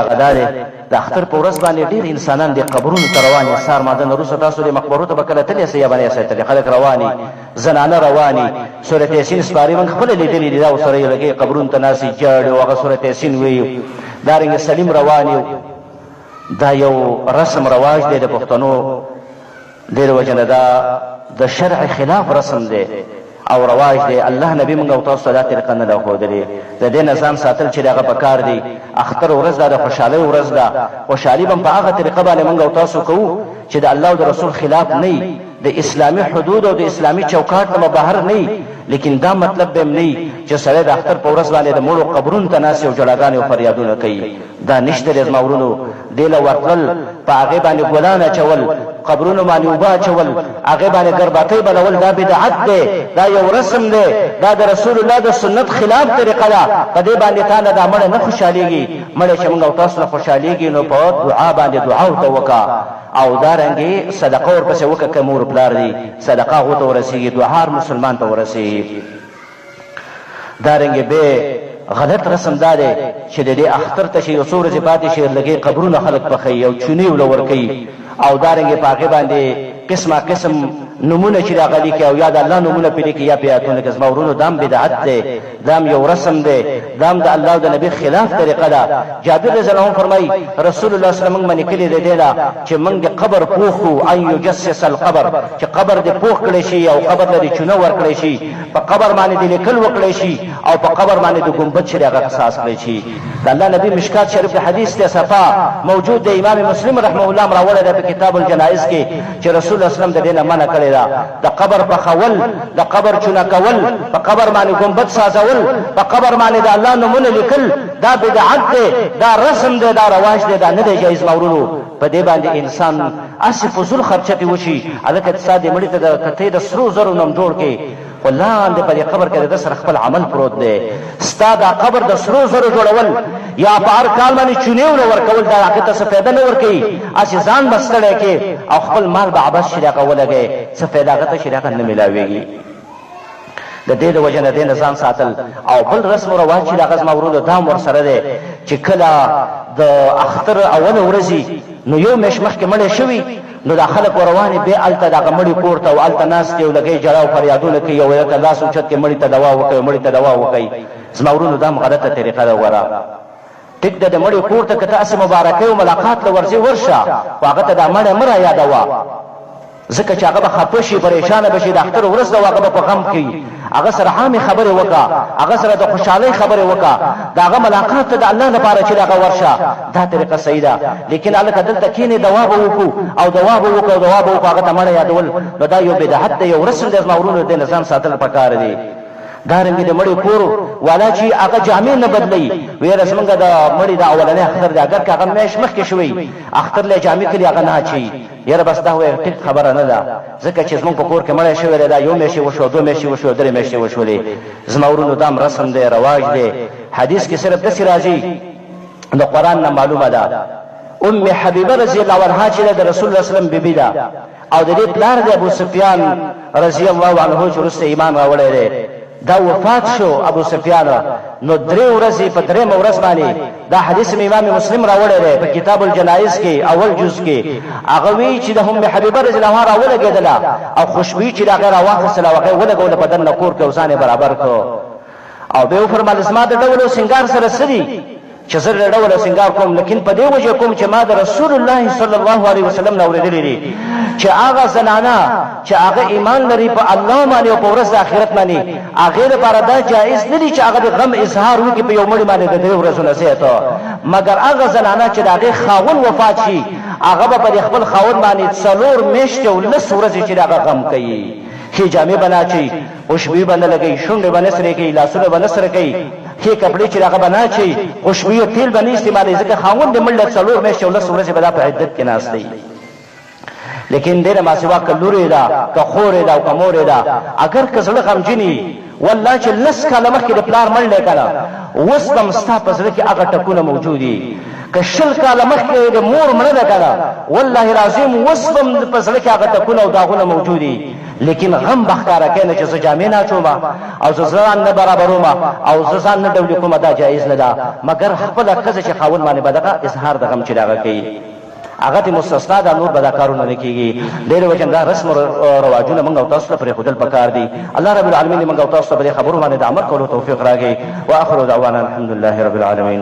هغه دا دی، د اختر په ورځ باندې ډېر انسانان دې قبرونو ته روان دي. سهار مانځه نه وروسته تاسو دې مقبرو ته به کله تللی سئ یا به نه یاست تللی؟ خلک روان دي، زنانه روان دي، سورة یاسین سپاري. موږ خپله لیدلي دي، دا ورسره یې لګوي، قبرونو ته ناست دي، ژاړي او هغه سورة یاسین وایي. دارنګه سلیم روان یو. دا یو رسم رواج دی د پښتنو، دې وجه نه دا د شرع خلاف رسم دی او رواج دی. الله نبی موږ او تاسو ته دا طریقه نه ده ښودلې. د دې نه ځان ساتل چې دغه پکار دی. اختر ورځ ده، د خوشحالۍ ورځ ده. خوشحالي به هم په هغه طریقه باندې موږ او تاسو کوو چې د الله او د رسول خلاف نه وي، د اسلامي حدود او د اسلامي چوکاټ نه به بهر نه وي. لیکن دا مطلب به هم نه وي چې سړی د اختر په ورځ باندې د مړو قبرونو ته ناست او ژړاګانې او فریادونه کوي. دا نشته دی زما ورونو. دې له ورتلل، په هغې باندې ګلان اچول، قبرونو باندې اوبه اچول، هغې باندې ګربتۍ بلول، دا بدعت دی، دا یو رسم دی، دا د رسول الله د سنت خلاف طریقه ده. په دې باندې تا نه دا مړی نه خوشحالېږي. مړی چې موږ او تاسو نه خوشحالېږي نو په دعا باندې دعا ورته وکړه او دارنګې صدقه ورپسې وکړه. که مور پلار دي، صدقه هغو ته ورسېږي، دعا هر مسلمان ته ورسېږي. دارنګه به غلط رسم دا دی چې د دې اختر ته چې یو څو ورځې پاتې شي، لږې قبرونه خلک پخوي او چونې له ورکوي او دارنګه په هغې باندې قسمه قسم نومونه چې راغه لیکي او یا د الله نومونه پرې لیکي یا پرې آیتونه لیکي. زما ورونو، دا هم بدعت دی، دا هم یو رسم دی، دا هم د الله او د نبي خلاف طریقه ده. جابر رضی الله عنه فرمایي، رسول الله صلی الله علیه وسلم موږ منې کړي د دې نه چې موږ د قبر پوخ کړو، ان یجسس القبر، چې قبر دې پوخ کړی شي او قبر له دې چونه ورکړی شي، په قبر باندې د لیکل وکړی شي او په قبر باندې د ګنبد چې هغه قصاص کړی شي. د الله نبی مشکات شریف د حدیث ته صفا موجود دی، امام مسلم رحمه الله راوړی دی په کتاب الجنائز کې چې رسول الله اسلام د دې نه منع کړې ده. د قبر پخول، د قبر چونه کول، په قبر باندې ګنبد سازول، په قبر باندې د الله نومونه لیکل، دا بدعت دی، دا رسم دی، دا رواج دی، دا نه دی جایز. ما ورونو، په دې باندې انسان هسې فضول خرچه پې وشي. هلکه ستا دې مړي ته د کتۍ د سرو زرو نوم جوړ کړې، خو لاندې په دې قبر کې د ده سره خپل عمل پروت دی. ستا دا قبر د سرو زرو جوړول یا په هر کال باندې چونې له ورکول، دا هغه ته څه فایده نه ورکوي. هسې ځان به ستړی کړې او خپل مال به عبث چې هغه ولګوې، څه فایده هغه ته چې هغه نه میلاویږي. د دې د وجې نه دې نه ځان ساتل. او بل رسم و رواج چې د هغه زما ورونو دام ورسره دی چې کله د اختر اوله ورځ نو یو میاشت مخکې مړی شوي، نو دا خلک وروانې بیا هلته د هغه مړي کور ته او هلته ناست دي او لګوي ژړا او فریادونه کوي او هلته لاس اوچت کړي، مړي ته دوا وکوي، مړي ته دوا وکوي. زما ورونو، دا هم غلطه طریقه ده. وګوره، ټیک ده، د مړي کور ته که ته هسې مبارکۍ او ملاقات له ورځې ورشه، خو هغه ته دا مړی مه رایادوه، ځکه چې هغه به خفه شي، پریشانه به شي. د اختر ورځ ده او هغه به په غم کې وي. هغه سره عامې خبرې وکړه، هغه سره د خوشحالۍ خبرې وکړه، د هغه ملاقات ته د الله لپاره چې د هغه ورشه، دا طریقه صحیح ده. لیکن هلکه دلته کښېنې، دوا به وکړو او دوا به وکړو او دوا به وکړو، هغه ته مړی یادول، نو دا یو بدعت دی، یو رسم دی. زما ورونو، د دې نه ځان ساتل پکار دي. دارنګه د مړي کور والا چې هغه جامې نه بدلوي، ویره زمونږ د مړي د اولنی اختر دی، اګر که هغه میاشت مخکې شوی اختر له جامې کړي هغه نه اچوي. یاره بس دا وایه ټیک خبره نه ده، ځکه چې زمونږ په کور کې مړی شوی دی، دا یو میاشت وشو، دوه میاشتې وشو، درې میاشتې وشولې. زما ورونو، دا هم رسم دی، رواج دی. حدیث کې صرف داسې راځي، د قرآن نه معلومه ده، ام حبیبه رضی الله عنها چې د رسول الله صلی الله علیه وسلم بیبي ده او د دې پلار دی ابو سفیان رضی الله عنه چې وروسته ایمان راوړی دی، دا وفات شو ابو سفیان، نو درې ورځې په درېیمه ورځ باندې، دا حدیث هم امام مسلم راوړی دی په کتاب الجنایز کې اول جز کې، هغه وی چې د ام حبیبه رضی الله عنها راولګېدله او خوشبويي چې د هغې راواخیستله او هغې ولګوله په دننه کور کې او ځان یې برابر کړ او بیا وفرمایل، زما د ډول او سینګار سره څه دي چې زه د ډول او سینګار کوم؟ لیکن په دې وجه کوم چې ما د رسول الله صلی الله علیه وسلم نه اورېدلي دي چې هغه زنانه چې هغه ایمان لري په الله باندې او په ورځ د آخرت باندې، هغې لپاره دا جایز نه دي چې هغه د غم اظهار وکړي په یو مړي باندې د درې ورځو نه زیات، مګر هغه زنانه چې د هغې خاوند وفات شي، هغه به په خپل خاوند باندې 4 میاشتې او 10 ورځې چې هغه غم کوي. ښې جامې به نه اچوي، خوشبويي به نه لګوي، شونډې به نه سرې کوي، لاسونه به نه سره کوي، ښې کپړې چې هغه به نه اچوي، خوشبويي او تېل به نه استعمالوي، ځکه خاوند یې مړ دی، 4 میاشتې او 10 ورځې به دا په عدت کې ناست دی. لیکن دې نه ماسوا که لور یې ده، که خور یې ده او که مور یې ده، اګر که زړه غمجن وي، والله چې لس کاله مخکې د پلار مړ دی که نه، اوس به هم ستا په زړه کې هغه ټکونه موجود وي. که 20 کاله مخکې د مور مړه ده که نه، والله العظیم اوس به هم په زړه کې هغه ټکونه او داغونه موجود وي. لیکن غم به ښکاره کوې نه چې زه جامې نه اچوم او زه ځان نه برابروم او زه ځان نه ډولي کوم، دا جایز نه ده. مګر خپله ښځه چې خاوند باندې به دغه اظهار د غم چې د هغه کوي، هغه ترې مستثنا ده، نور به دا کارونه نه کېږي. دې وجې نه دا رسم او رواجونه موږ او تاسو ته پرېښودل پکار دي. الله رب العالمین دې موږ او تاسو ته په دې خبرو باندې د عمل کولو توفیق راکړي. واخر دعوانا الحمدلله رب العالمین.